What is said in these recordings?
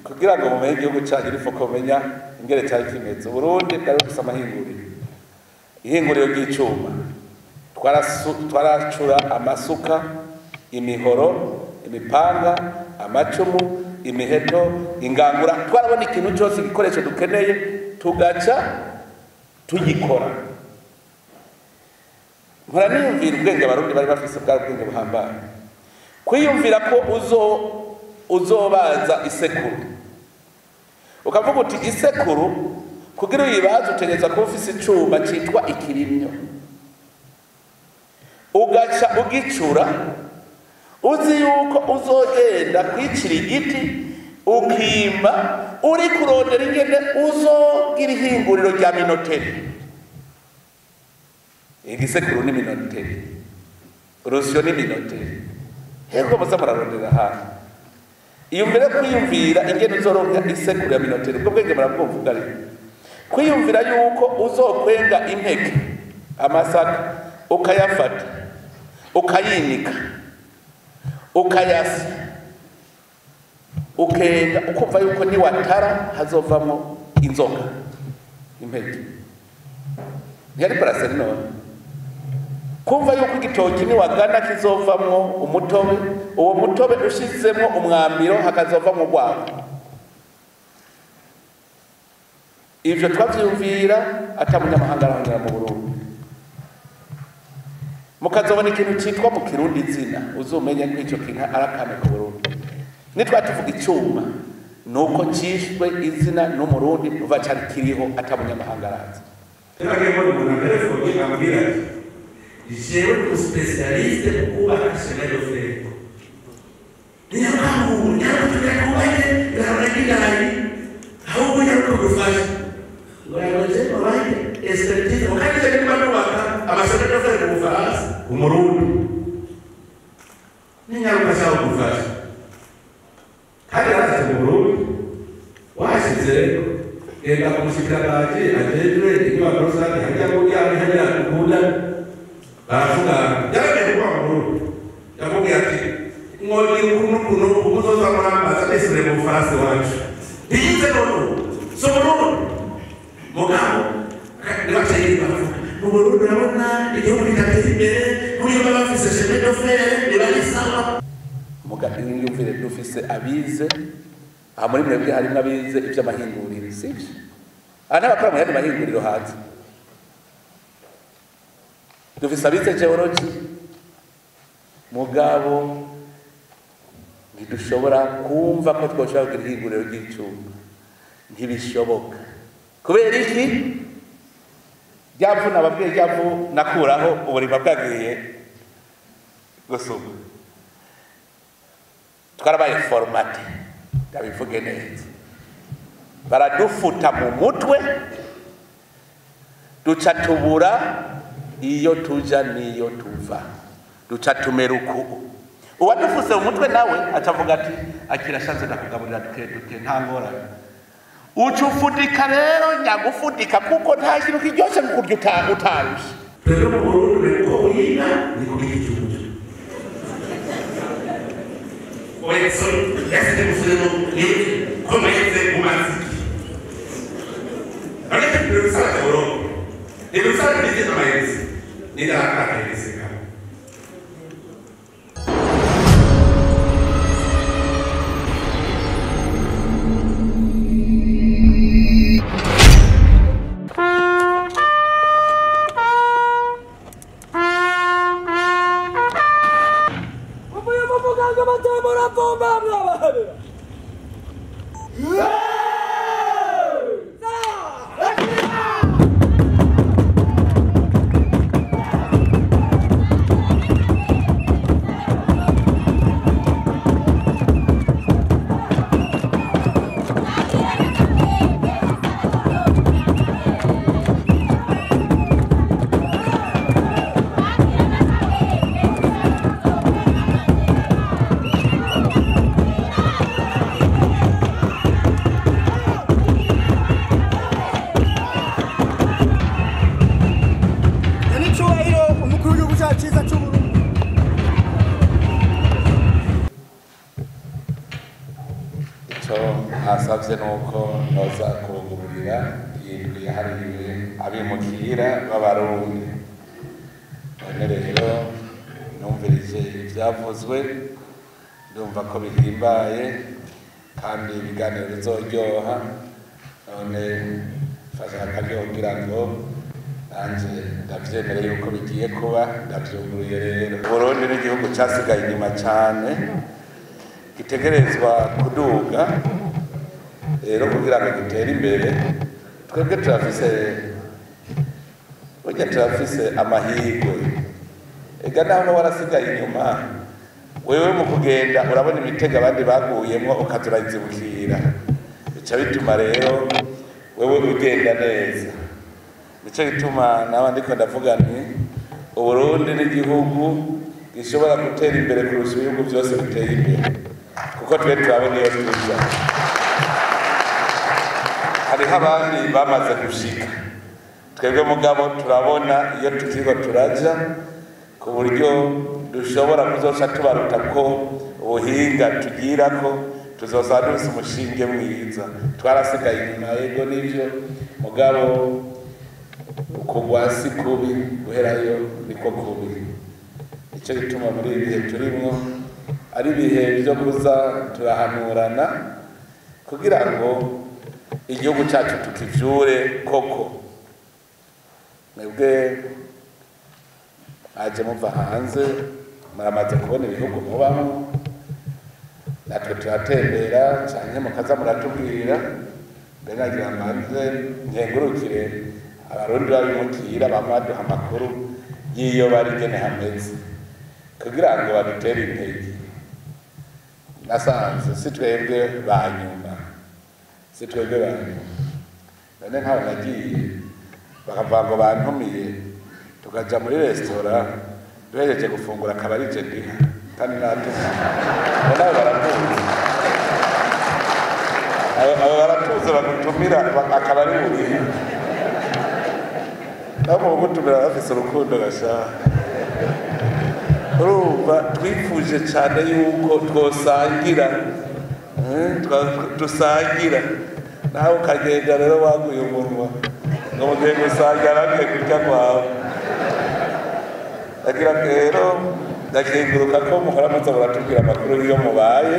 Kugira ngo mumenye igihugu cyanyu il faut kumenya ingere cyari kimeze. Burundi bwari bufise amahinguriro, ihinguriro ry'icuma, twaracura amasuka, imihoro, imipanga, amacumu, imiheto, ingangura. Twarabona ikintu cyose, igikoresho dukeneye tugaca tugikora. Nkora niyumvira ubwenge Abarundi bari bafise, bwari ubwenge buhambaye. Kwiyumvira ko uzobaza isekuru, ukavuga uti isekuru kugira uyibaze utegerezwa kuba ufise icuma citwa ikirimyo, ugaca ugicura, uzi yuko uzogenda kwicira igiti ukimba uri kurondera ingene uzogira ihinguriro rya minoterie. Igisekuru ni minoterie, urusyo ni minoterie, hego muza murarondera hafi. Iyo mbere kwiyumvira ingene uzoronka isekuru ya minoterie, ubwo bwenge murabwumva. Ari kwiyumvira yuko uzokwenga impeke, amasaka, ukayafata ukayinika ukayasa ukenga, ukumva yuko niwatara hazovamo inzoga impeke, ntiyari brasserie none. Kumva yuko igitoki niwagana kizovamwo umutobe, uwo mutobe ushizemwo umwambiro hakazovamwo urwagwa. Ivyo twavyiyumvira ata munyamahanga arahongera mu Burundi. Mukazobona ikintu citwa mu Kirundi izina, uzomenye ko ico kintu ari akame ku Burundi. Nitwa tuvuga icuma, nuko cishwe izina n'Umurundi uva cari kiriho ata munyamahanga araza. Nagiye mbona umuntu antelefone ambwira ati jewe ndi spécialiste mu kubaka chemin de fer. Niyo mpamvu nyaruka twubake ibarabara ry'indarayi, ahubwo nyaruka gufasha ngo yaje babaye expertise kandi niba nubaka amachemin de fer mu Bufaransa, Umurundi ni nyaruka ashaka gufasha kandi yarashyize mu Burundi. Washyize rero genda ku mushikiranganji ajejwe inyubako rusange hajya kuryama hajya dukunda baravuga yaragiye kuba mu Burundi, yamubwiye ati mwongera ukuntu ukuntu umuzoza murambaza nesire mu Bufaransa iwacu ntiyize none si Umurundi mugabo nibaca yirirwa bavuga mu Burundi urabona igihugu kidatera imbere nk'iyo baba bafise chemin de fer biba ari sawa. Mwiyumvire dufise abize aha muri mwebwe, harimwo abize ivy'amahinguriro, sivyo? Aha n'abakora mu yandi mahinguriro hanze. Dufise abize géologie, mugabo ntidushobora kumva ko twoshobora kugira ihinguriro ry'icuma. Ntibishoboka. Kubera iki? Ryavu nababwiye, ryavu nakuraho uburima bwagiye gusuma. Twarabaye formatés, ndabivuge neza, baradufuta mu mutwe, duca tubura iyo tuja n'iyo tuva, duca tumera uku. Uwadufuse mu mutwe nawe acavuga ati akira shanze ndakugaburira duke duke, nta ngorane. Uca ufudika rero nyagufudika, kuko nta kintu kiryoshe nko kurya utarushe. Twebwe mu Burundi uko wiga ni ku giti cy'umutwe. Oya, sorry, yasize gusubiramo ni ko mwese mumaze iki none ibintu bisaba Burundi, ibintu bisaba bize amayezi ni ndakaka Uvuye mu muganga batamura vumba mwabahabera. Asavye nuko noza kubugururira iyi ndwi yahariwe abimukira b'Abarundi. None rero numvirije ivyavuzwe, ndumva ko bihimbaye kandi ibiganiro bizoryoha. None mfashe akaryo kugira ngo nanje ndavyemere yuko bigiye kuba, ndavyuguruye rero. Burundi n'igihugu casigaye inyuma cane, gitegerezwa kuduga rero kugira ngo gitere imbere. Twebwe turafise, burya turafise amahirwe. Ega naho warasigaye inyuma, wewe mu kugenda urabona imitego abandi baguyemwo ukaza urayizibukira, bica bituma rero wewe ugenda neza. Nico gituma nawe ndiko ndavuga nti Uburundi n'igihugu gishobora gutera imbere kurusha ibihugu byose biteye imbere, kuko twe turabona iyo tuja. Hariho abandi bamaze gushika, twebwe mugabo turabona iyo tukiriko turaja, ku buryo dushobora kuzoca tubaruta ko ubuhinga tugirako tuzosaba dufise umushinge mwiza. Twarasigaye inyuma, yego nivyo, mugabo ukugwa si kubi, guherayo niko kubi. Nico gituma muri ibi bihe turimwo ari ibihe vyo kuza turahanurana kugira ngo igihugu cacu tukivyure koko. Mwebwe mwaje muva hanze, muramaze kubona ibihugu mubamwo, natwe turatembera canke mukaza muratubwira. Mbere nagira mbanze nkengurukire Abarundi babimukira bama baduha amakuru y'iyo bari ingene hameze kugira ngo badutere intege. Nasanze si twebwe ba nyuma, si twebwe ba nyuma. None nkaho nagiye bakavuga ngo bantumiye, tukaja muri resitora duhejeje gufungura akaba ari je ndiha kandi natuma. Ngo nabo baratuzi, abo baratuzi bagutumira akaba ari buriha. Nabo mu kugutumira bafise urukundo gashaka. Urumva twifuje cane yuko twosangira, dusangira. Nawe ukagenda rero waguye umunwa ngo mugiye gusangira bagiye kurya kwawe. Ndagira rero ndakenguruka ko muhora muza muratubwira amakuru y'iyo mubaye.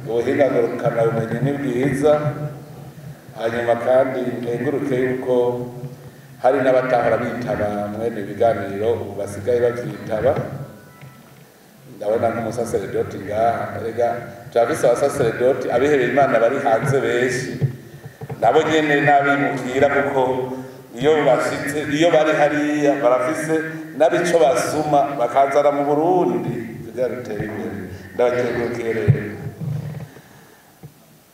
Ubuhinga ngurukanabumenyi ni bwiza. Hanyuma kandi nkenguruke yuko hari n'abatahora bitaba mwene ibiganiro ubu basigaye bavyitaba. Ndabona nk'umusaseredoti ngaha, erega turafise abasaseredoti abihebeye Imana bari hanze benshi, nabo nyene n'abimukira, kuko iyo bashitse iyo bari hariya barafise n'abico basuma bakazana mu Burundi kugira bitere imbere. Ndabakengurukiye rero,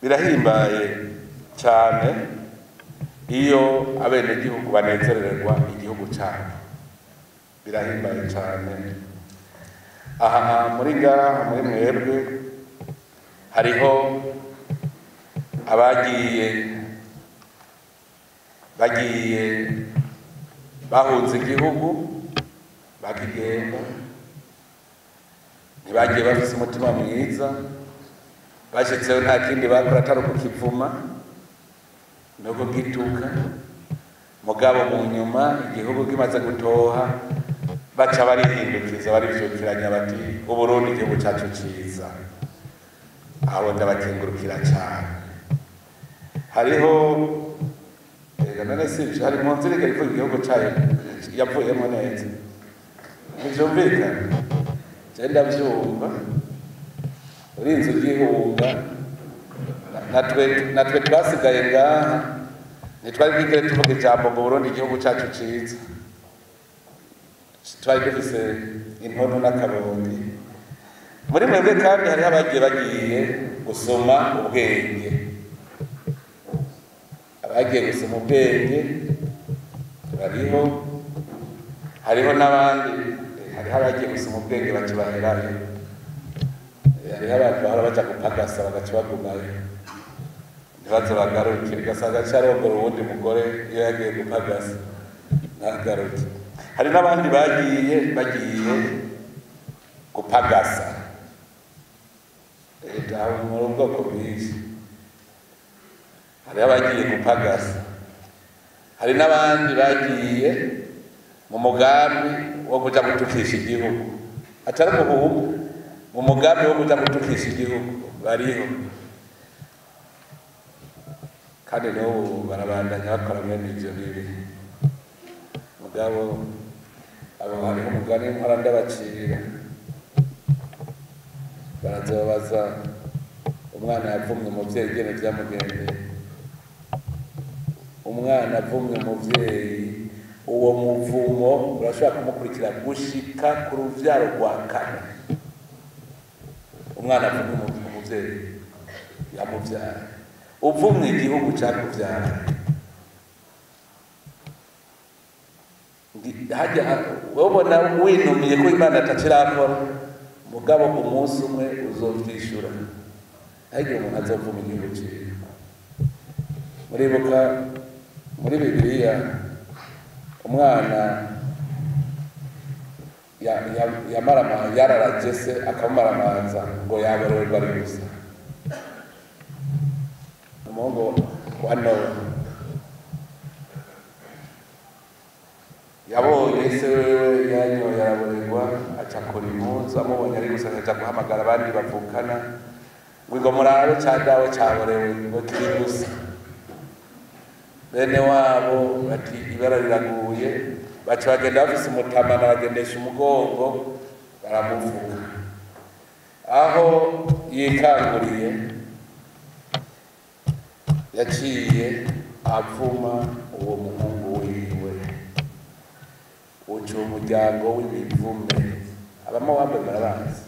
birahimbaye cane iyo abenegihugu banezererwa igihugu cabo, birahimbaye cane. Aha muri ngaha muri mwebwe hariho abagiye bagiye bahunze igihugu bakigenda, ntibagiye bafise umutima mwiza, bashitseyo nta kindi bakora atari ukukivuma no kugituka. Mugabo mu nyuma igihugu kimaze gutoha baca barihindukiza barivyukiranya bati Uburundi igihugu cacu ciza. Aho ndabakengurukira cane. Hariho ega none sivyo, hari impunzi iriko ivuga igihugu cayo yavuyemo neza, ntivyumvikana. Je ndavyumva urinze ugihunga, natwe twasigaye ngaha ntitwari bwigere tuvuga ijambo ngo Burundi igihugu cacu ciza. Twari dufise intono n'akabondi. Muri mwebwe kandi hariho abagiye bagiye gusoma ubwenge, abagiye gusoma ubwenge bariho. Hariho n'abandi, hariho abagiye gusoma ubwenge baca baherayo. Hariho abantu bahora baja gupagasa bagaca bagumayo ntibaze bagaruke, ugasanga aca arongora uwundi mugore iyo yagiye gupagasa ntagaruke. Hari n'abandi bagiye bagiye gupagasa, muri ubwoko bwinshi. Hariho abagiye gupagasa, hari n'abandi bagiye mu mugambi wo kuja gutukisha igihugu, atari umuhungu, mu mugambi wo kuja gutukisha igihugu bariho, kandi n'ubu barabandanya bakora mwene ivyo bibi. Mugabo abo hariho umugani mpora ndabacira, barazobaza umwana yavumye umuvyeyi ingene vyamugendeye. Umwana avumye umuvyeyi, uwo muvumo urashobora kumukurikira gushika ku ruvyaro rwa kane. Umwana avumye umuvyeyi yamuvyara, uvumye igihugu cakuvyara. Hajya wobona winumiye ko Imana atakirakora, mugabo umunsi umwe uzovyishura. Hajya umuntu azovuma igihugu ciwe. Muribuka muri Bibiliya umwana yararaje se akamumaramaza ngo yaborerwa ari gusa. Umuhungu wa Nowa yabonye se wewe yanyoye araborerwa, aca akora impuzu, amubonye ari gusa aja guhamagara abandi bavukana ngo murabe ca dawe caborewe ngo kiri gusa. Bene wabo bati ibara riraguye, baca bagenda bafise umutamana bagendesha umugongo baramuvuga. Aho yikanguriye yaciye avuma uwo muhungu wiwe, uca umuryango w'ibivume. Abamowambe barabazi,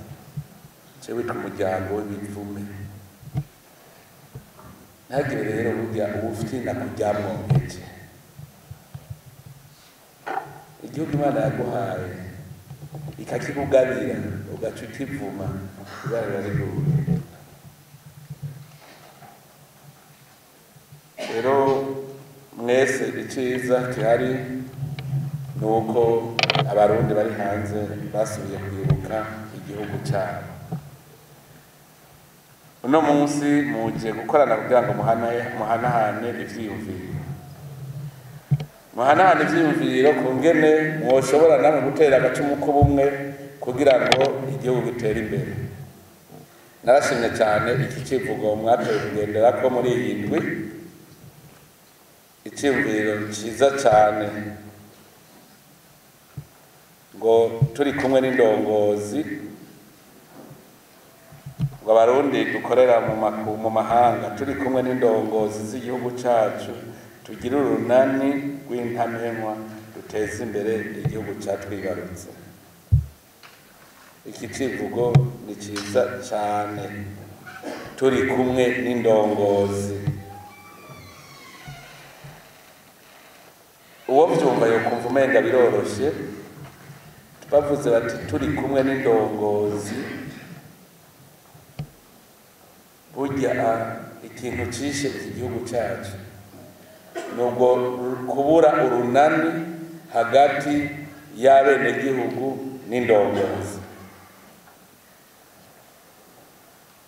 ce witwa umuryango w'ibivume. Ntagire rero burya uwufyina kuryamwongeje. Igihugu Imana yaguhaye ikakikugabira ugaca ukivuma, ibara rirariguye. Rero mwese iciza gihari ni uko abarundi bari hanze basubiye kwibuka igihugu cyabo. Uno munsi muje gukorana kugira ngo muhanahane ivyiyumviro, muhanahane ivyiyumviro ku ngene mwoshobora namwe gutera agacumu k'ubumwe kugira ngo igihugu gitere imbere. Narashimye cyane iki kivugo mwatoye kugenderako muri iyi ndwi, iciyumviro ciza cyane ngo turi kumwe n'indongozi, ngo abarundi dukorera mu mahanga turi kumwe n'indongozi z'igihugu cacu, tugire urunani rw'intamenwa duteze imbere igihugu catwibarutse. Iki civugo ni ciza cane, turi kumwe n'indongozi. Uwo vyumva yokumva umenga biroroshe, bavuze bati turi kumwe n'indongozi. Burya ikintu cishe iki gihugu cacu nubwo kubura urunani hagati y'abenegihugu n'indongozi.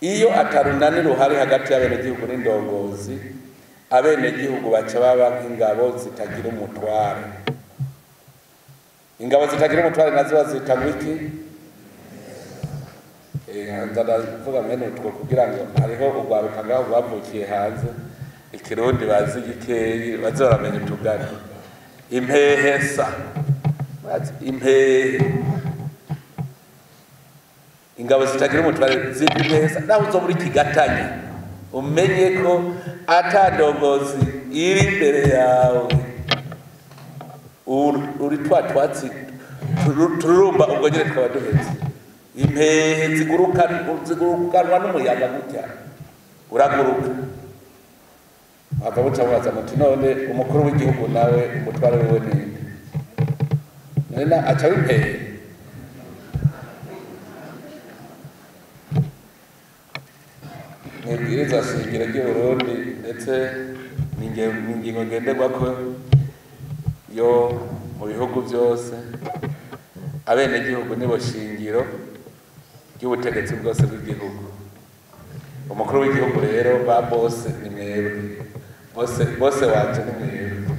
Iyo atarunani ruhari hagati y'abenegihugu n'indongozi, abenegihugu baca baba nk'ingabo zitagira umutware. Ingabo zitagira umutware nazo bazita ngwiki? Ndavuga mwene utwo kugira ngo hariho urwaruka ngaho rwavukiye hanze ikirundi bazi gikeyi baze baramenya utugari. Impehe sa impehe, ingabo zitagira umutware zitwa impehe sa. Naho uzo muri kigatanya umenye ko atandongozi iri imbere yawe, uri twa twatsi tururumba ubwo nyine twaba duhetse. Impehe zigurukanwa n'umuyaga gutya, uraguruka. Ava buca bubaza muti none umukuru w'igihugu nawe umutware wiwe ninde? None aca w'impehe. Mwibwiriza shingiro ry'Uburundi ndetse n'ingingo ngenderwako yo mu bihugu byose, abenegihugu nibo shingiro ry'ubutegetsi bwose bw'igihugu. Umukuru w'igihugu rero ba bose ni mwebwe. Bose bose wanje ni mwebwe.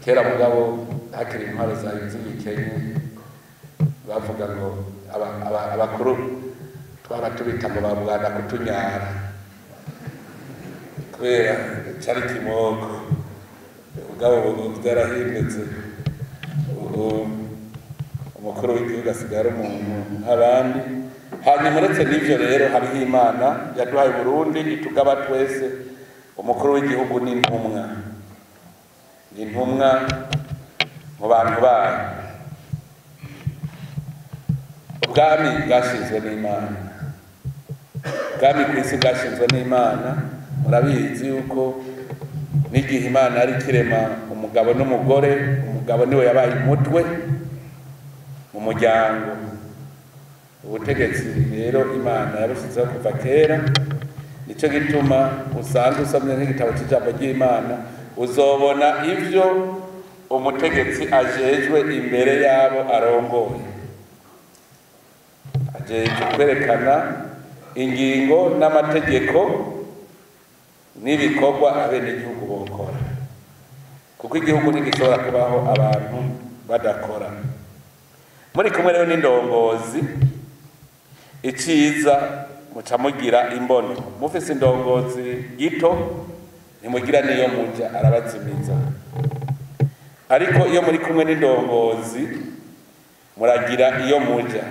Kera mugabo hakiri intwaro za z'igikenye bavuga ngo abakuru twaba tubita ngo babwana kutunyara kubera cari kimoko. Mugabo ubu byarahindutse, ubu umukuru w'igihugu asigaye ari umuntu nk'abandi. Hanyuma uretse n'ivyo rero hariho Imana yaduhaye Burundi itugaba twese. Umukuru w'igihugu ni intumwa, ni intumwa mu bantu bayo. Ubwami bwashinzwe n'Imana, ubwami ku isi bwashinzwe n'Imana. Murabizi yuko n'igihe Imana yari ikirema umugabo n'umugore, umugabo niwe yabaye umutwe mu muryango. Ubutegetsi rero Imana yabushyizeho kuva kera. Nico gituma usanga usomye nk'igitabo c'ijambo ry'Imana uzobona ivyo umutegetsi ajejwe imbere yabo arongoye. Ajejwe kwerekana ingingo n'amategeko n'ibikorwa abenegihugu bokora, kuko igihugu ntigishobora kubaho abantu badakora. Muri kumwe rero n'indongozi, iciza muca mugira imbono. Mufise indongozi gito ntimugira niyo muja, arabazimiza. Ariko iyo muri kumwe n'indongozi muragira iyo muja.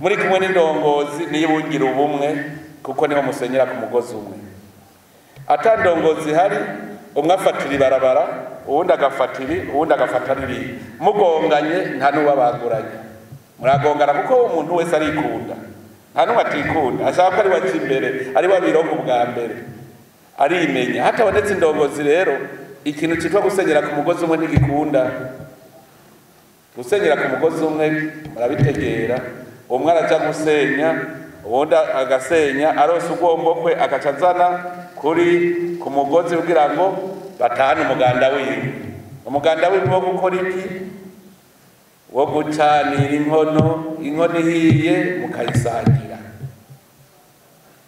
Muri kumwe n'indongozi niyo bungira ubumwe, kuko niho musenyera ku mugozi umwe. Ata ndongozi hari, umwe afatira ibarabara, uwundi agafata ibi, uwundi agafata ririya. Mugonganye nta n'uwabaguranye, muragongana kuko umuntu wese arikunda, nta n'umwe atikunda. Ashaka ko ari we aca imbere, ari we abironka ubwa mbere, arimenya. Hatabonetse indongozi rero, ikintu citwa gusenyera ku mugozi umwe ntigikunda. Gusenyera ku mugozi umwe murabitegera, umwe araja gusenya, uwundi agasenya, aronse ugombo kwe agaca azana kuri ku mugozi kugira ngo batahane umuganda wiwe. Umuganda wiwe wo gukora iki? Wo gucanira inkono, inkono ihiye mukayisangira.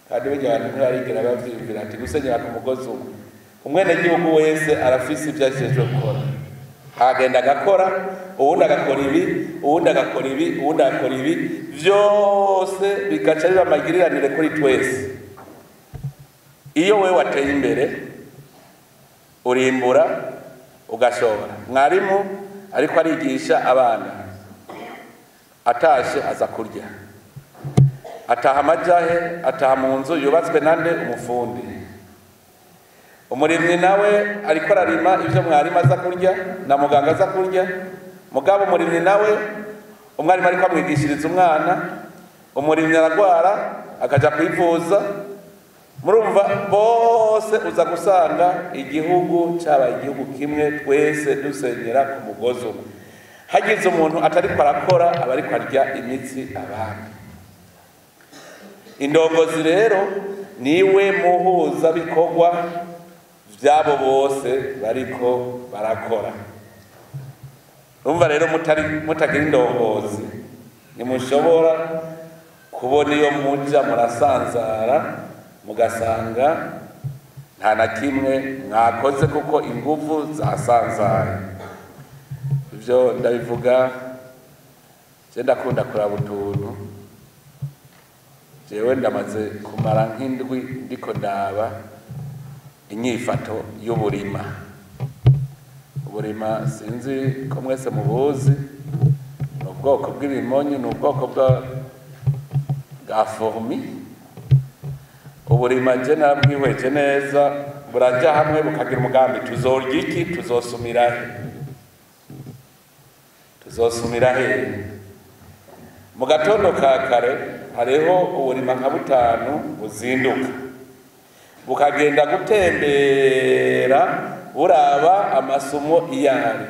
Kandi burya abantu ntibarigera bavyiyumvira ati gusenyera ku mugozi umwe. Umwenegihugu wese arafise ivyo ajejwe gukora, agenda agakora, uwundi agakora ibi, uwundi agakora ibi, uwundi agakora ibi, vyose bigaca biba amagiriranire kuri twese. Iyo wewe wateye imbere urimbura ugashora. Mwarimu ariko arigisha abana, atashe aza kurya, ataha amajahe, ataha mu nzu yubatswe nande? Umufundi. Umurimyi nawe ariko ararima ivyo mwarimu aza kurya na muganga aza kurya. Mugabo umurimyi nawe, umwarimu ariko amwigishiriza umwana, umurimyi aragwara akaja kwivuza. Murumva bose uza gusanga igihugu cabaye igihugu kimwe, twese dusenyera ku mugozi umwe. Hagize umuntu atariko arakora aba ariko arya imitsi abandi. Indongozi rero niwe muhuza bikorwa vyabo bose bariko barakora. Urumva rero mutagira indongozi ntimushobora kubona iyo muja, murasanzara mugasanga nta na kimwe mwakoze kuko inguvu zasanzaye. Ivyo ndabivuga je ndakunda kuraba utuntu. Jewe ndamaze kumara nk'indwi ndiko ndaba inyifato y'uburima. Uburima sinzi ko mwese mubuzi, ni ubwoko bw'ibimonyo, ni ubwoko bwa fourmi. Uburima je narabwihweje neza, buraja hamwe bukagira umugambi: tuzorya iki, tuzosumira he, tuzosumira he. Mu gatondo ka kare hariho uburima nka butanu buzinduka bukagenda gutembera buraba amasumo iyo ari.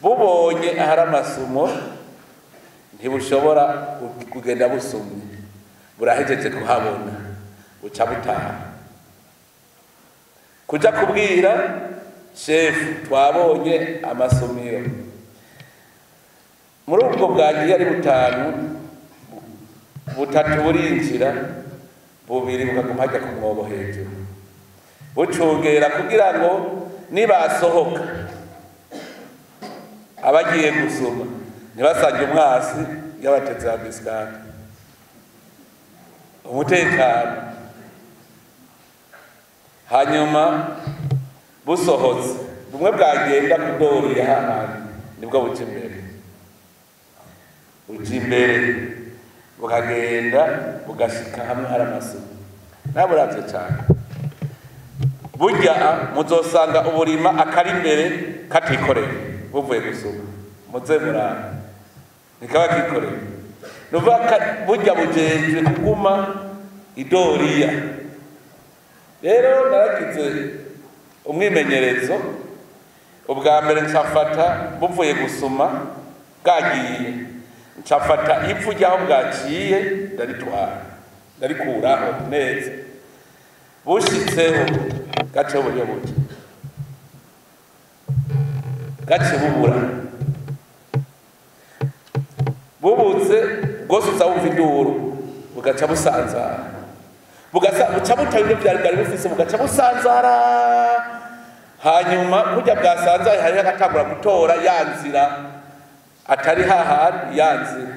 Bubonye ahari amasumo ntibushobora kugenda busumye, burahejeje kuhabona, buca butaha kuja kubwira shefu twabonye amasumiro. Muri ubwo bwagiye ari butanu, butatu burinjira Bubiri bukaguma hajya ku mwobo hejuru, bucungera kugira ngo nibasohoka abagiye gusuma ntibasange umwasi yabateze amisikati. Umutekano. Hanyuma busohotse, bumwe bwagenda kudorira hahandi, nibwo buca imbere, buca imbere bukagenda bugashika hamwe hari amasuku. Naburavye cane. Burya muzosanga uburima akari imbere katikoreye buvuye gusuma, muze muraba ntikaba kikoreye. Nuvuga burya bujejwe kuguma idoriya. Rero naragize umwimenyerezo ubwa mbere, ncafata buvuye gusuma bwagiye, ncafata ivu ry'aho bwaciye ndaritwara, ndarikuraho neza. Bushitseho gace buryo buke gace bubura, bubutse bwose uza wumva induru, bugaca busanzara, buca butaba ibyo byari bwari bufise, bugaca busanzara. Hanyuma burya bwasanzaye hariho agatangura gutora ya nzira atari hahandi, ya nzira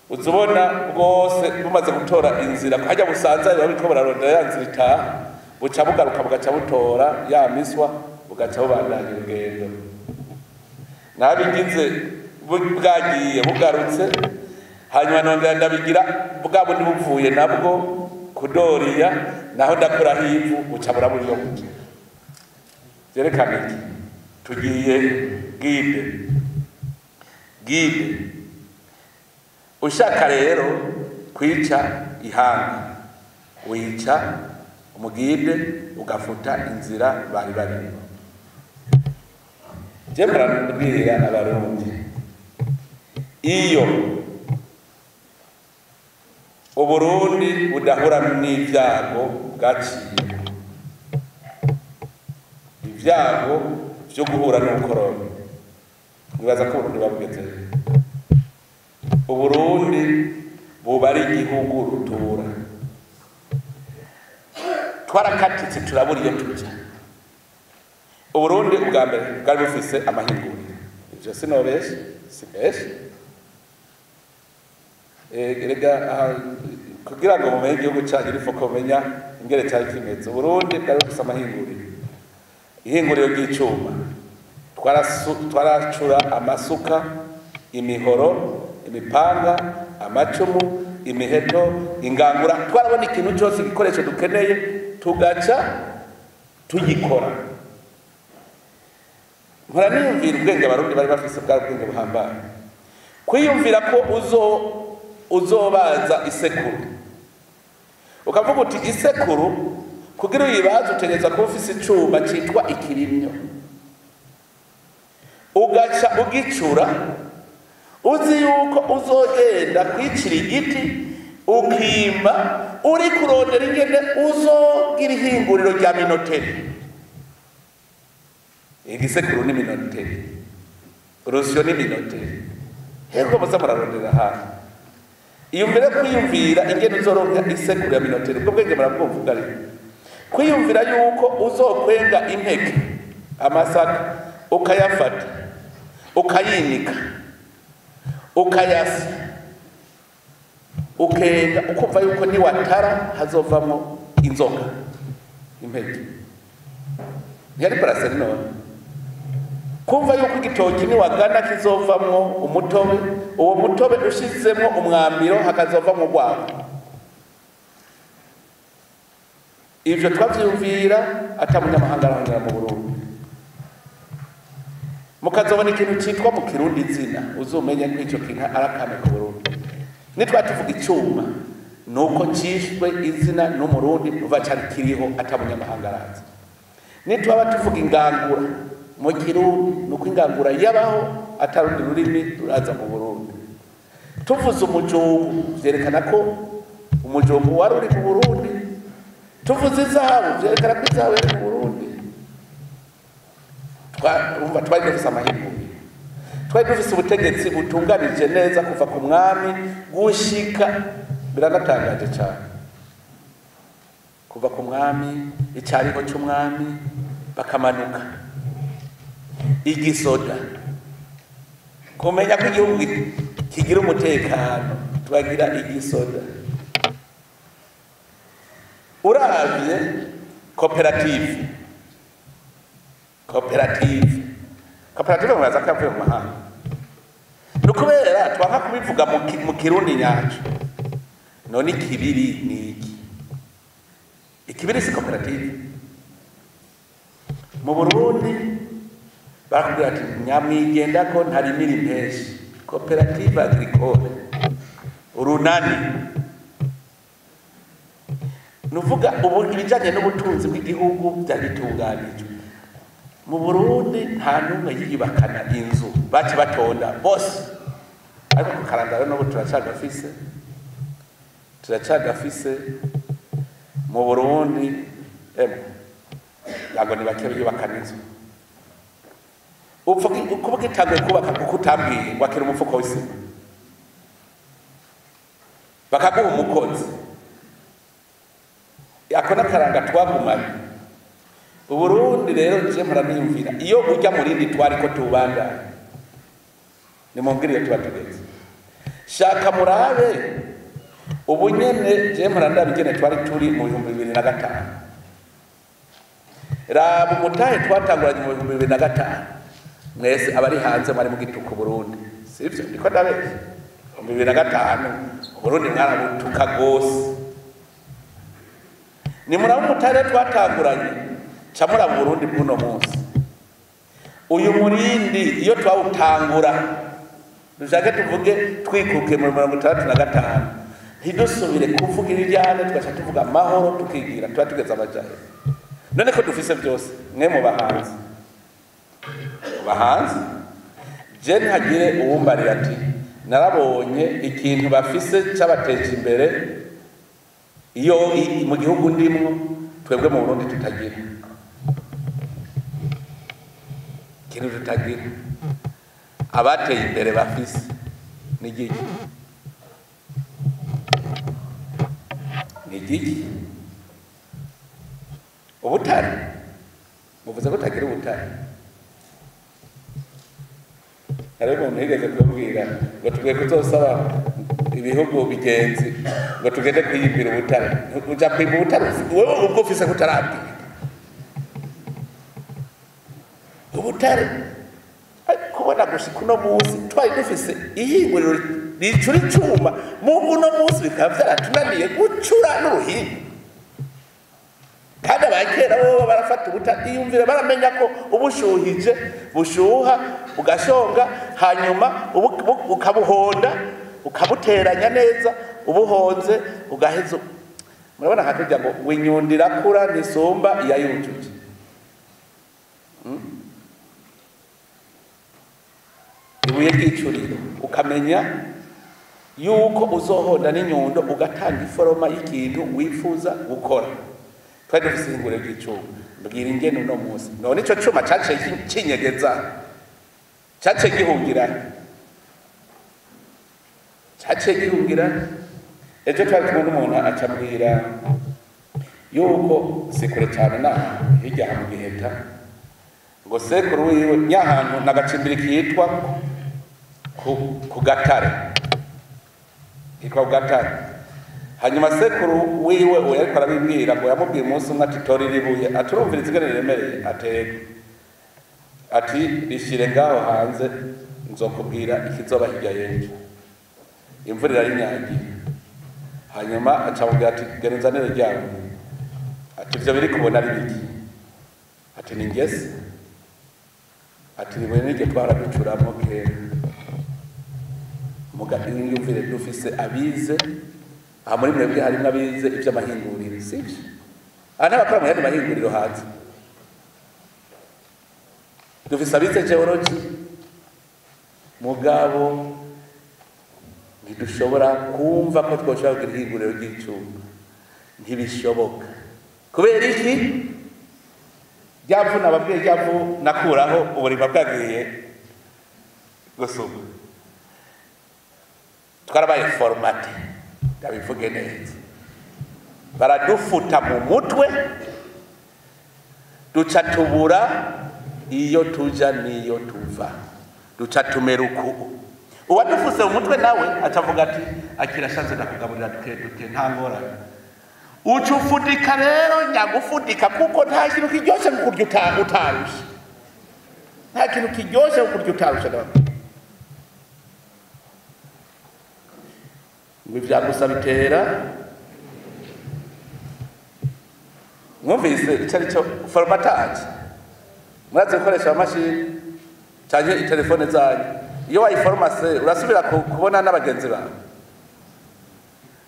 uza ubona bwose bumaze gutora inzira hajya busanzaye, buba buriko burarondera ya nzira itaha, buca bugaruka bugaca butora ya miswa, bugaca bubandanya urugendo. Nabigize bwagiye bugarutse, hanyuma nongera ndabigira bwa bundi buvuye nabwo kudoriya, naho ndakuraho ivu buca burabura buke. Vyerekana iki? Tugiye guide guide. Ushaka rero kwica ihanga, wica umugide ugafuta inzira bari barimo. Je murabwira Abarundi, iyo Uburundi budahura n'ivyago bwaciye, ibyago vyo guhura n'ubukoroni, nibaza ko Uburundi babugeze. Uburundi buba ari igihugu rutura. Twarakatitse turabura iyo tuja. Uburundi ubwa mbere bwari bufise amahinguriro, ivyo sinobesha, simbesha. Erega kugira ngo mumenye igihugu cyanyu il faut kumenya ingere cyari kimeze. Uburundi bwari bufise amahinguriro, ihinguriro ry'icuma, twaracura amasuka, imihoro, imipanga, amacumu, imiheto, ingangura. Twarabona ikintu cyose igikoresho dukeneye tugaca tugikora. Mpora niyumvira ubwenge Abarundi bari bafise, bwari ubwenge buhambaye. Kwiyumvira ko uzobaza isekuru, ukavuga uti isekuru kugira uyibaze utegerezwa kuba ufise icuma citwa ikirimyo, ugaca ugicura uzi yuko uzogenda kwicira igiti ukimba uri kurondera ingene uzogira ihinguriro rya minoterie. Igisekuru ni minoterie, urusyo ni minoterie. Hego muza murarondera hafi. Iyo mbere kwiyumvira ingene uzoronka isekuru ya minoterie, ubwo bwenge murabwumva ariko kwiyumvira yuko uzokwenga impeke amasaka ukayafata ukayinika ukayasa ukenga, ukumva yuko niwatara hazovamo inzoga impeke, ntiyari brasserie none. Kumva yuko igitoki niwagana kizovamwo umutobe, uwo mutobe ushizemwo umwambiro hakazovamwo urwagwa. Ivyo twavyumvira ata munyamahanga arahongera mu Burundi. Mukazobona ikintu citwa mu Kirundi izina, uzomenye ko ico kintu arakame ku Burundi. Nitwa tuvuga icuma, nuko cishwe izina n'Umurundi uva cari kiriho ata munyamahanga araza. Nitwaba tuvuga ingangura mu Kirundi, nuko ingangura yabaho atarundi rurimi ruraza mu Burundi. Tuvuze umujumbu vyerekana ko umujumbu wari uri mu Burundi. Tuvuze izahabu vyerekana ko izahabu yari mu Burundi. Urumva twari dufise amahirwe, twari dufise ubutegetsi butunganije neza kuva ku mwami gushika, biranatangaje cyane. Kuva ku mwami, icyariho cy'umwami, bakamanuka. Igisoda, kumenya ko igihugu kigira umutekano, tubagira igisoda. Uravye koperative, koperative mubaza ko yavuye mu mahanga. Ni ukubera twanka kubivuga mu Kirundi nyaco. None ikibiri ni iki? Ikibiri si koperative. Mu Burundi barakubwira ati nyamwigenda ko ntarimira impeshi. Koperative agricole, urunani. Nuvuga ubu ibijanye n'ubutunzi bw'igihugu byaritunganijwe. Mu Burundi nta n'umwe yiyubakana inzu, baci batonda bose. Ariko ku Karangara n'ubu turacagafise mu Burundi, emwe yago ni bake biyubakana inzu. Upfa kuba gitanguye kubaka kuko utambwiye ngo akira umufuko w'isima, bakaguha umukozi. Ako n'akaranga twagumanye. Uburundi rero je mpora niyumvira iyo ujya mu rindi twari ko tubandana, nimumbwire iyo tuba tugeze. Shaka murabe ubu nyene, je mpora ndaba ingene twari turi mu 2005. Raba umutahe twatanguranye mu 2005. Mwese abari hanze mwari mu gituku Burundi, sivyo? Ndiko ndabeshya? Mu 2005 Burundi mwarabutuka gose. Ni muraba umutahe twatanguranye, ca muraba Burundi bw'uno munsi. Uyu murindi iyo twawutangura, dushake tuvuge twikuke mu 65, ntidusubire kuvuga ibiryane, tugaca tuvuga amahoro, tukigira tuba tugeze amajahe. None ko dufise byose, mwe mu bahanzi, je ntagire uwumbarira ati narabonye ikintu bafise cabateje imbere iyo mu gihugu ndimwo, twebwe mu Burundi tutagira ikintu tutagira. Abateye imbere bafise ni igiki? Ni igiki? Ubutare. Muvuze ko utagira ubutare. Hariho umuntu yigeze kubabwira ngo tugiye kuzosaba ibihugu bigenzi ngo tugende kwiyimbira ubutare. Uja kwimba ubutare wewe ubwo ufise kutarabwira ubutare. Kubona gushika uno munsi twari dufise ihinguriro ricura icuma, mu uno munsi bikaba vyaratunaniye gucura n'uruhinga. Kandi abakera bo barafata ubutare, iyumvire, baramenya ko ubushuhije bushuha ugashonga, hanyuma ukabuhonda, ukabuteranya neza, ubuhonze ugaheza. Murabona nka kurya ngo winyundira kura nisumba iyayujuje. Ibuye ry'icuriro, ukamenya yuko uzohonda n'inyundo, ugatanga iforoma y'ikintu wifuza gukora. Twari dufise ihinguriro ry'icuma, mbwira ingene uno munsi none ico cuma caciye kinyegeza, caciye gihungira, caciye gihungira. Ejo twari kumwe n'umuntu acambwira yuko si kure cane na hirya mu Giheta, ngo sekuru wiwe nyahantu nagacimbiri kitwa ku Gatare, kitwa ku Gatare. Hanyuma sekuru wiwe uwo yariko arabibwira ngo yamubwiye umunsi umwe ati tora iri buye, aturumviriza ingene riremereye, atego ati rishire ngaho hanze nzokubwira ikizoba hirya y'ejo. Imvura irarinyagira. Hanyuma acamubwira ati genda unzanire ryawe. Ati ivyo biri kubona ari biki? Ati ni ingese. Ati ribuye niryo twaraducuramwo kera. Muga iyumvire dufise abize aha muri mwebwe harimwo abize ivy'amahinguriro, sivyo? Aha n'abakora mu yandi mahinguriro hanze. Dufise abize geology, mugabo ntidushobora kumva ko twoshobora kugira ihinguriro ry'icuma. Ntibishoboka. Kubera iki? Ryavu nababwiye, ryavu nakuraho uburima bwagiye gusuma. Twarabaye formate, ndabivuge neza. Baradufuta mu mutwe, duca tubura iyo tuja n'iyo tuva, duca tumera uku. Uwadufuse mu mutwe nawe acavuga ati akira shanze ndakugaburira duke duke, nta ngorane. Uca ufudika rero, nyagufudika, kuko nta kintu kiryoshe nko kurya utarushe. Nta kintu kiryoshe nko kurya utarushe. Ndababwira ngo ivyagusa bitera. Mwumvise ico ari cyo formatage? Murazi gukoresha amamashini canke itelefone zanyu? Iyo wayiforomase urasubira kubona n'abagenzi bawe.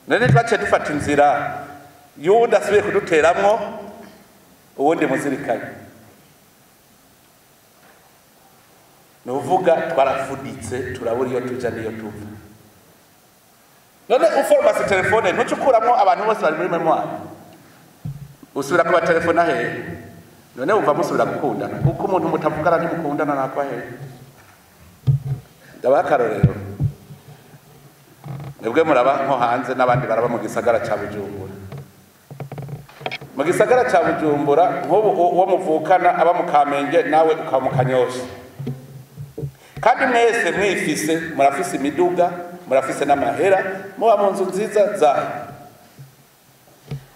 None twaciye dufata inzira y'uwundi asubiye kuduteramwo uwundi muzirikanye. Ni uvuga twarafuditse, turabura iyo tuja n'iyo tuva. None uforomase telefone, ntuce ukuramwo abantu bose bari muri mémoire? Usubira kuba telefone hehe? None wumva musubira gukundana? Kuko umuntu mutavugana ntimukundana. Nakwa hehe? Ndabaha akarorero. Mwebwe muraba nko hanze, n'abandi baraba mu gisagara ca Bujumbura. Mu gisagara ca Bujumbura, nk'ubu uwo muvukana aba mu Kamenge, nawe ukaba mu Kanyosha, kandi mwese mwifise, murafise imiduga, murafise n'amahera, muba mu nzu nziza zanyu.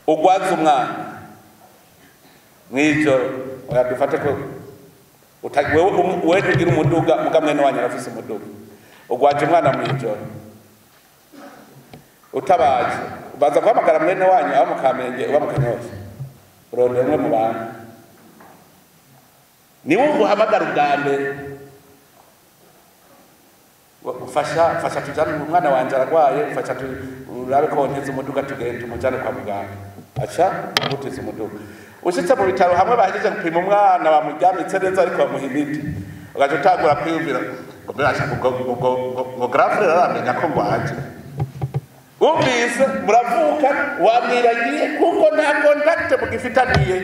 Ugwaza umwana mw'ijoro, oya, dufate ko wewe wewe tugira umuduga, muga mwene wanyu arafise umuduga. Ugwaje umwana mw'ijoro, utabaje, ubanza guhamagara mwene wanyu aba mu Kamenge, uba mu Kanyosha? Urondera umwe mu bantu, niwe uhamagara ubwa mbere: "Mfasha, mfasha, tujane, umwana wanje aragwaye, mfasha urabe ko wontiza umuduga, tugende tumujane kwa muganga." Aca agutiza umuduga. Ushitse mu bitaro, hamwe bahejeje gupima umwana, bamuryamitse neza, ariko bamuha imiti, ugaca utangura kwiyumvira ngo mbere ngo grand frère aramenya ko ngwaje. Wumvise muravuka, wamwiragiye, kuko nta contact mugifitaniye.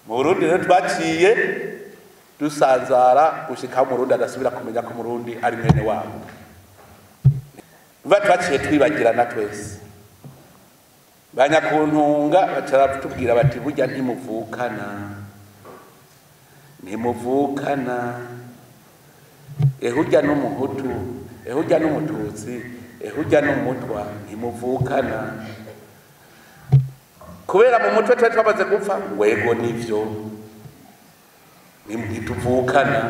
Mu Burundi rero twaciye dusanzara gushika aho Umurundi adasubira kumenya ko Umurundi ari mwene wabo. Biba twaciye twibagirana twese. Banyakuntunga baca baratubwira bati: "Burya ntimuvukana, ntimuvukana. Ehurya n'Umuhutu, ehurya n'Umututsi, ehurya n'Umutwa, ntimuvukana." Kubera mu mutwe twari twamaze gupfa. Wego, nivyo, ntituvukana,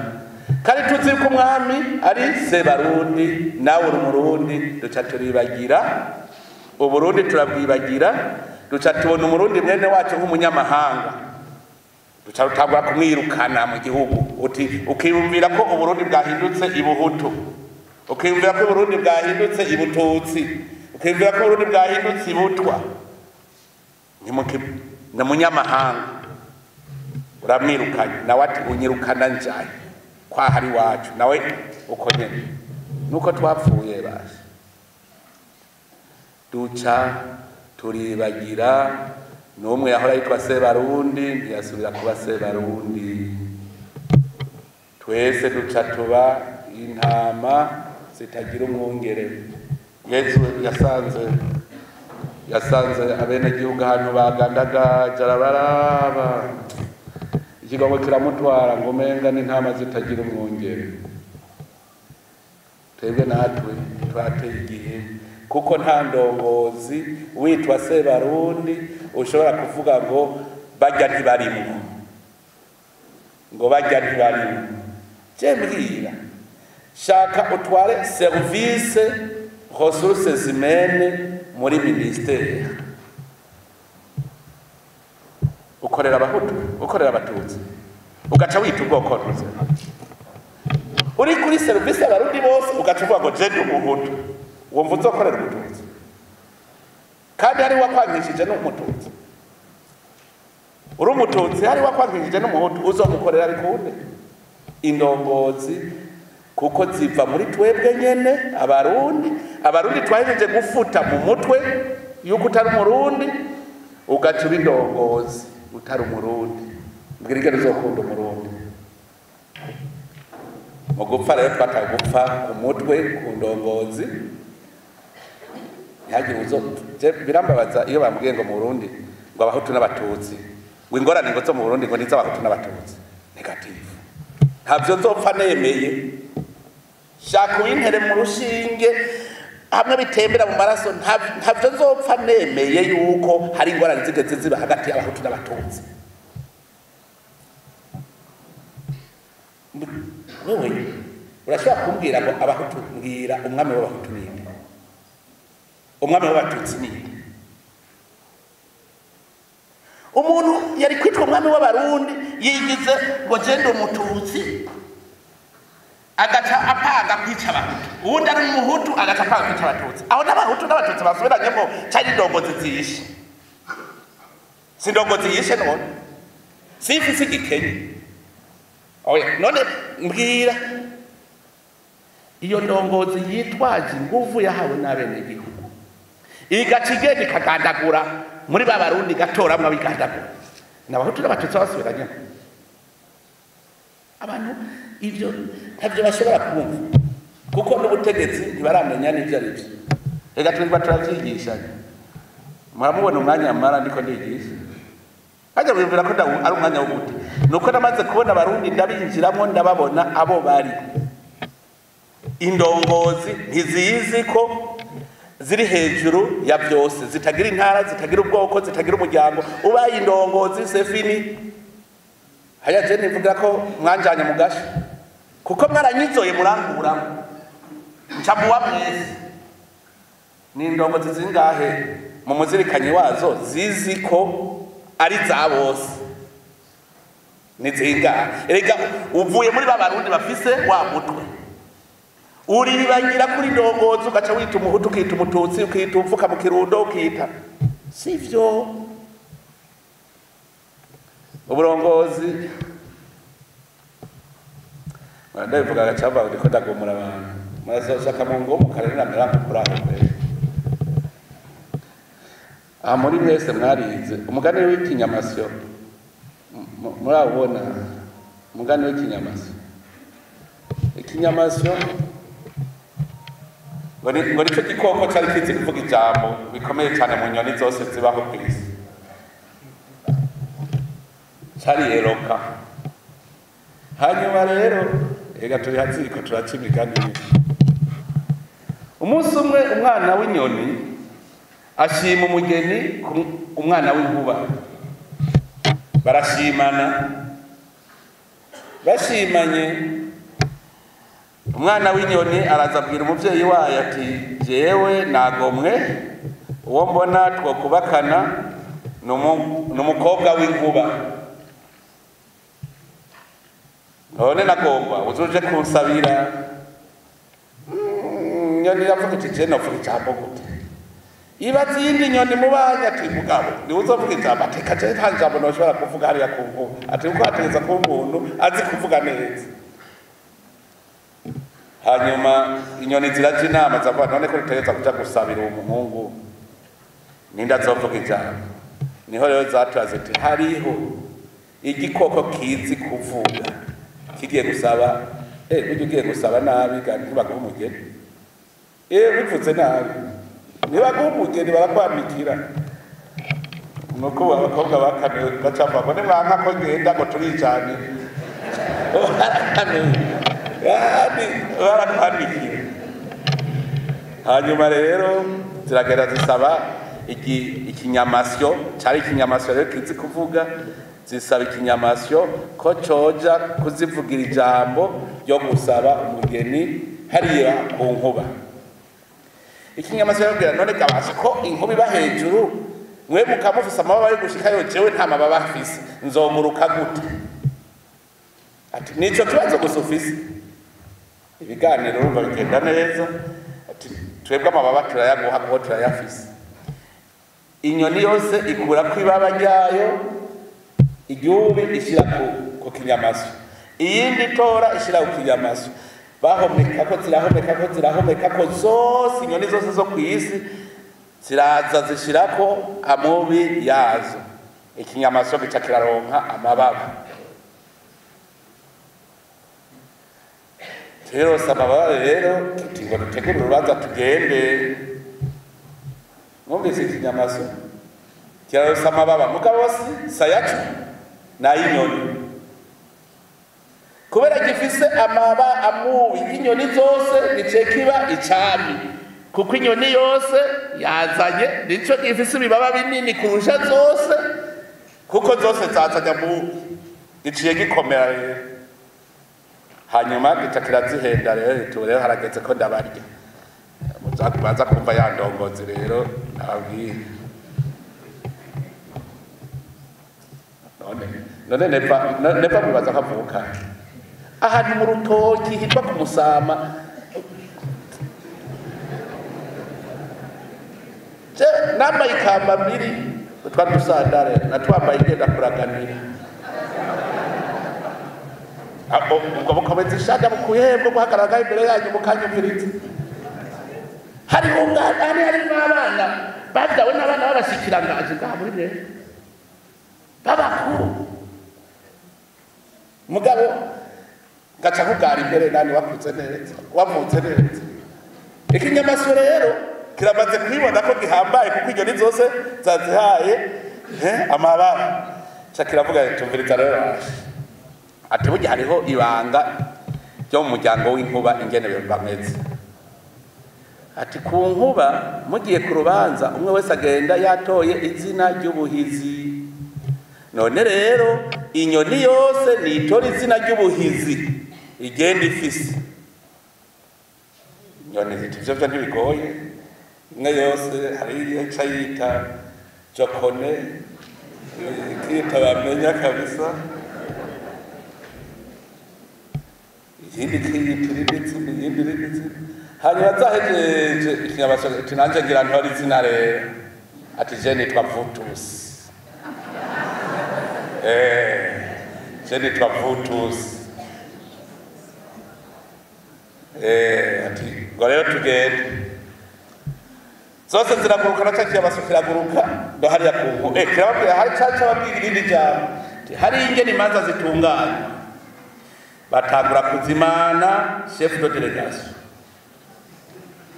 kandi tuzi ko umwami ari Sebarundi, nawe uri Umurundi. Duca turibagira Uburundi, turabwibagira, duca tubona Umurundi mwene wacu nk'umunyamahanga, duca rutangura kumwirukana mu gihugu. Uti ukiyumvira ko Uburundi bwahindutse Ibuhutu, ukiyumvira ko Uburundi bwahindutse Ibututsi, ukiyumvira ko Uburundi bwahindutse Ibutwa. Ni munyamahanga, uramwirukanye, nawe ati: "Unyirukana njaye kwa hari wacu?" Nawe uko nyene. Nuko twapfuye basi, duca turibagira. N'umwe yahora yitwa Sebarundi ntiyasubira kuba Sebarundi. Twese duca tuba intama zitagira umwungere. Yezu yasanze abenegihugu ahantu bagandagaje, arabaraba, ikigongo kiramutwara, ngo umenga n'intama zitagira umwungere. Twebwe natwe twateye igihe, kuko nta ndongozi witwa Sebarundi ushobora kuvuga ngo bajya ntibarimwo, ngo bajya ntibarimwo. Je mbwira, shaka utware service ressources humaines muri ministère, ukorera Abahutu, ukorera Abatutsi, ugaca wita ubwoko ntuze. Uri kuri service Abarundi bose, ugaca uvuga ngo je ndi Umuhutu. Wumva uzokorera Umututsi kandi hari wakwankishije n'Umututsi? Uri Umututsi, hari wakwankishije n'Umuhutu, uzomukorera bikunde? Indongozi kuko ziva muri twebwe nyene Abarundi. Abarundi twahejeje gufuta mu mutwe yuko utari Umurundi, ugaca uba indongozi utari Umurundi. Mbwira ingene uzokunda Umurundi. Mu gupfa rero twataye gupfa ku mutwe, ku ndongozi. Ntihagire uzo birambabaza iyo bambwiye ngo mu Burundi ngo abahutu n'abatutsi, ngo ingorane ngo zo mu Burundi ngo ni iz'abahutu n'abatutsi. Negative, ntabyo nzopfa nemeye. Shaka uwintere mu rushinge hamwe bitembera mu maraso, ntabyo nzopfa nemeye yuko hari ingorane zigeze ziba hagati y'abahutu n'abatutsi. Wewe urashobora kumbwira ngo abahutu, mbwira umwami w'abahutu ninde, umwami w'abatutsi ninde? Umuntu yari kwitwa umwami w'abarundi yigize ngo genda umututsi agaca apanga kwica abahutu, uwundi ari umuhutu agaca apanga kwica abatutsi. Aho n'abahutu n'abatutsi basubiranyemo cyari indongozi ziyishe, si indongozi yishe none sifise igikenye. Oya, none mbwira iyo ndongozi yitwaje inguvu yahawe n'abenegihugu igaca igenda ikagandagura muri ba barundi gatoramwe abigandagura, n'abahutu n'abatutsi basubiranyemo. Abantu ivyo ntavyo bashobora kumva kuko n'ubutegetsi ntibaramenya n'ivyo ari byo. Reka twirirwa turavyigishanya, muramubona umwanya mara ndiko ndigisha hajya biyumvira ko ari umwanya wo gute. Nuko namaze kubona abarundi ndabinjiramo ndababona abo bari indongozi ntizizi ko ziri hejuru ya byose, zitagira intara, zitagira ubwoko, zitagira umuryango. Ubaye indongozi c'est fini. Haya je nivuga ko mwanjanye mu gasho kuko mwaranyizoye muranguramo ncamuwa mwese. Ni indongozi zingahe mu muzirikanyi wazo zizi ko ari za bose? Ni zingahe? Erega uvuye muri ba barundi bafise wa mutwe uribangira kuri ndongozi ugaca wita umuhutu, ukita umututsi, ukita umfuka mu kirundo, ukita sivyo. Uburongozi ndabivuga agacamba ndiko ndagomora abantu murazoshaka mu ngo mukarere namera kuri aho mbere. Aha muri mwese mwarize umugani w'ikinyamasyo, murabona umugani w'ikinyamasyo. Ikinyamasyo ngo nicyo gikoko cari kizi kuvuga ijambo bikomeye cyane mu nyoni zose zibaho ku isi, cari eroka. Hanyuma rero ega turi haziko turaca imigani. Umunsi umwe umwana w'inyoni ashima umugeni umwana w'inkuba, barashimana. Bashimanye umwana w'inyoni araza abwira umuvyeyi wayo ati jewe nagomwe uwo mbona twokubakana n'umukobwa w'inkuba, none nagomba uzoje kunsabira. Nyoni iravuga iti je novuga ijambo gute? Ibaza iyindi nyoni mubanye ati mugabo niwe uzovuga ijambo. Ati reka je nta jambo noshobora kuvuga hariya ku nkuba, ati kuko hategereza kuba umuntu azi kuvuga neza. Hanyuma inyoni ziraja inama zavuga none ko dutegereza kuja gusabira uwo muhungu ninde azovuga ijambo. Niho rero zatura ziti hariho igikoko kizi kuvuga kigiye gusaba. Burya ugiye gusaba nabi ntibaguha umugeni. Bivuze nabi ntibaguha umugeni barakwandikira. Nuko abakobwa bakaniwe bacavuga ngo nimwanka ko ngenda ngo turijane, barakwandikira. Hanyuma rero ziragenda zisaba ikinyamasyo, cari ikinyamasyo rero kizi kuvuga, zisaba ikinyamasyo ko coja kuzivugira ijambo ryo gusaba umugeni hariya ku nkuba. Ikinyamasyo yarabwira none gabasha ko inkuba iba hejuru mwe mukamufise amababa yo gushikayo, jewe nta mababa afise nzomuruka gute? Ati nico kibazo gusa ufise. Ibiganiro urumva bigenda neza. Ati twebwe amababa turayaguha kuko turayafise. Inyoni yose ikura ku ibaba ryayo igihubi ishyira ku kinyamasyo, iyindi tora ishyira ku kinyamasyo. Bahomeka ko zirahomeka ko zirahomeka ko zose, inyoni zose zo ku isi ziraza zishirako amubi yazo. Ikinyamasyo gica kiraronka amababa. Rero amababa rero tuti ngo dutegure urubanza tugende. Mwumvise ikinyamaso kiraronse amababa, mugabo si sayacu nayinyoni, kubera gifise amaba amubi y'inyoni zose gice kiba icami, kuko inyoni yose yazanye nico gifise ibibaba binini kurusha zose, kuko zose zazanye amubi, giciye gikomera rero. Hanyuma gica kirazihenda rero, rero harageze ko ndabarya, baza kumva ya ndongozi rero nababwiye. None nepa mwibaza ko avuka ahantu mu rutoki hitwa ku Musama. Je nambaye ikamba mbiri utwa dusandare natwambaye ngenda kuraganira. Ubwo bukomeza ishaka bukuye bwo guhagarara imbere yanyu mukanyumviriza. Hariho harimo abana babyawe n'abana b'abashikiranganji ngaha muri mwe babakuru, mugabo gaca kugara imbere nani wakuze neza wavutse neza. Ikinyamasyo rero kiramaze kwibona ko gihambaye, kuko inyoni zose zazihaye amababa. Ca kiravuga tumviriza rero, ati burya hariho ibanga ryo mu muryango w'inkuba ingene bameze. Ati ku nkuba mugiye ku rubanza umwe wese agenda yatoye izina ry'ubuhizi. None rero inyoni yose nitora izina ry'ubuhizi igenda ifise. Inyoni ziti ivyo vyo ntibigoye, imwe yose hari iyo ica yita Jokone, ikita bamenya kabisa, iyindi ikiyita irindi zina, iyindi irindi zina. Hanyuma zahejeje ikinyamasyo iti nanje ngira ntore izina rero, ati je nitwa Vutusi. Je nitwa Vutusi. Ati ngo rero tugende. Zose ziraguruka na ca kinyamasyo kiraguruka ndo hariya ku nkuba. Kirababwira hari ca cababwira irindi jambo, hari ingene imanza zitunganywa. Batangura kuzimana chef de délégation,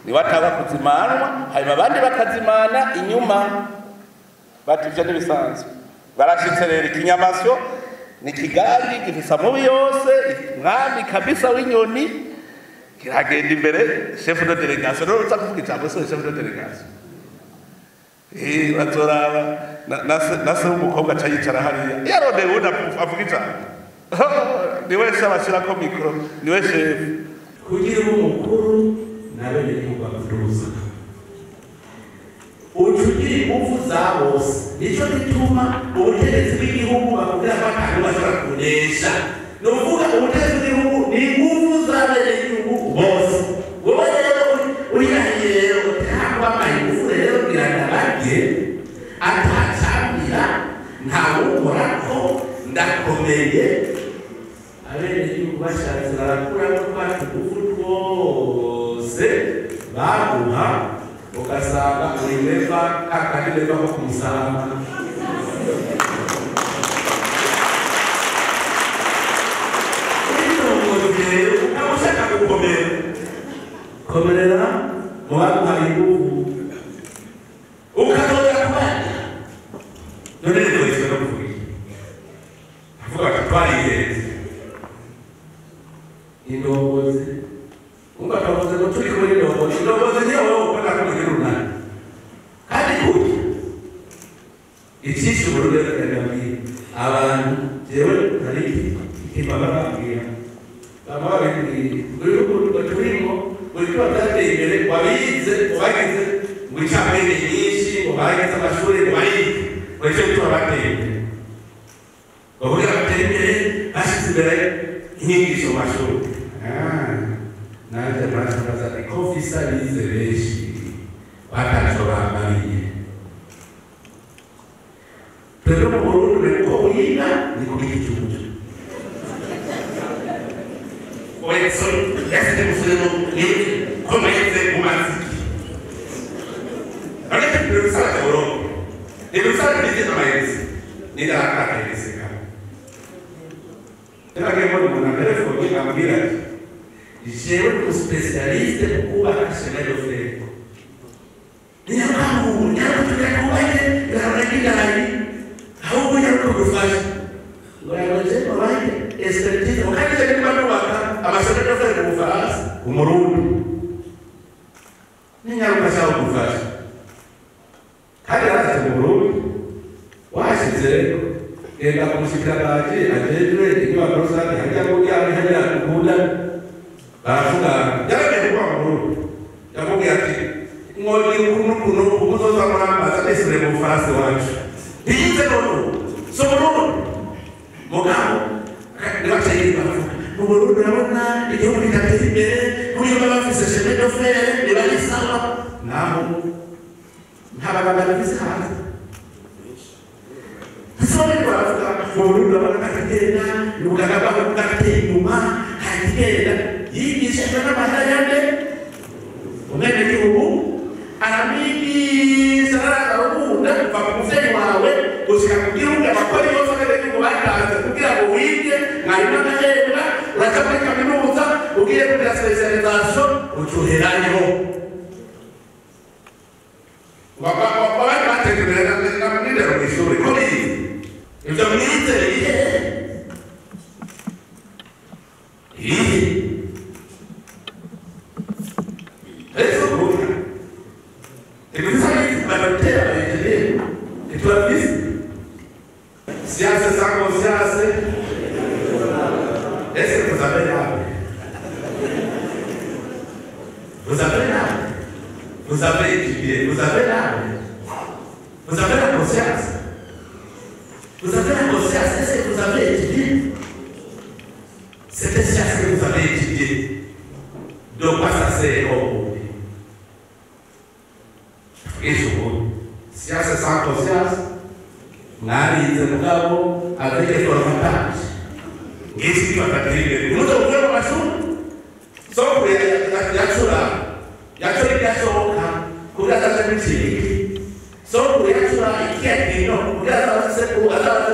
niwe atangura kuzimanwa, hanyuma abandi bakazimana inyuma. Bati ivyo ntibisanzwe. Barashitse rero ikinyamasyo ni kigali gifise amubi yose, mwami kabisa w'inyoni, kiragenda imbere chef de délégation. Rero uza kuvuga ijambo se chef de délégation, bazoraba na se w'umukobwa aca yicara hariya, yarondeye uwundi avuga ijambo, niwe se abashirako mikoro, niwe chef. Kugira ube umukuru n'abenegihugu bakuduza, uca ugira inguvu za bose. Nico gituma ubutegetsi bw'igihugu bakubwira ko atanu bashobora kunesha. Ni ukuvuga ubutegetsi bw'igihugu ni inguvu z'abenegihugu bose. Wowe rero uriyahiye rero utakwambaye inguvu rero kugira ngo abarye atacambira, ntawukorako, ndakomeye. Abenegihugu bashatse barakuramo twa tuguvu twose baguha, ugasanga uri neva kakandi neva ko kumusanga. Uri rero ukaba ushaka gukomera, komerera mu baguhaye inguvu, ukazoja kubarya. None rero ivyo no kuvuga iki? Avuga ati twarihenze indongozi. Umva twavuze ngo turi kumwe n'indongozi. Indongozi niyo wowe ukora ko mugira urunani. Kandi kurya icisha Uburundi rero ndababwira abantu, jewe hari ikintu baba bababwira, baba babibwiye buri bihugu turimo, buri kiba byateye imbere, wabize wagize ngo incabwenge nyinshi, ngo bagize amashuri, ngo barige, ngo nicyo gituma bateye imbere. Ngo kugira batere imbere bashize imbere inyigisho mu mashuri. Nanjye muraza ni ko mfise abize benshi bataco bamariye. Twebwe mu Burundi uko wiga ni ku giti cy'umuco. Jewe ni spécialiste mu kubaka chemin de fer. Ninyaruka nyaruka tukakubaye iraragirayi ahubwo nyaruka gufasha ngo yaje babaye expertise ukandije niba nubaka amasomero y'abavuye mu Bufaransa umurundi ninyaruka ashaka gufasha kandi yaraje mu Burundi washize genda ku mushikiranganji ajejwe inyubako rusange hajya kuryama hajya kukunda baravuga yaragiye kuba mu Burundi yamubwiye ati mwongera ukuntu ukuntu umuzoza murambaza nesire mu Bufaransa iwacu ntiyize noneho si Umurundi mugabo nibacaye baravuga mu Burundi urabona igihugu kidatera imbere nk'uyu baba bafise chemin de fer niba ari sawa naho nta baganga bafise hanze ese baravuga mu Burundi urabona ntakigenda ni ubuganga bwabo bwateye inyuma ntakigenda yigishijwe n'amahera yande umwenegihugu aramwigisha ararabunda kuva ku muvyeyi wawe gushika ku gihugu amakori yose abenegihugu batanze kugira ngo wige mwarimu agahembwa uraca muri kaminuza ugiye kugira specialisation ucuherayo abandi bateza imbere n'indero mw'ishuri ko bize ivyo mwize bihe ibihe ese urubuga Science sans conscience, est-ce que vous avez l'âme? Vous avez l'âme. Vous avez étudié, vous avez l'âme. Vous avez la conscience. Vous avez la conscience, est-ce que vous avez étudié? Cette science que vous avez étudiée, de quoi ça sert au science sans conscience, mwarize mugabo avec formatage ngiki bafatiriye umuto uvuye mu mashuri soko yacura yacura ibyashoboka kugira ataje n'ikibiki soko yacura ikiya kino kugira ataje sekuru ataje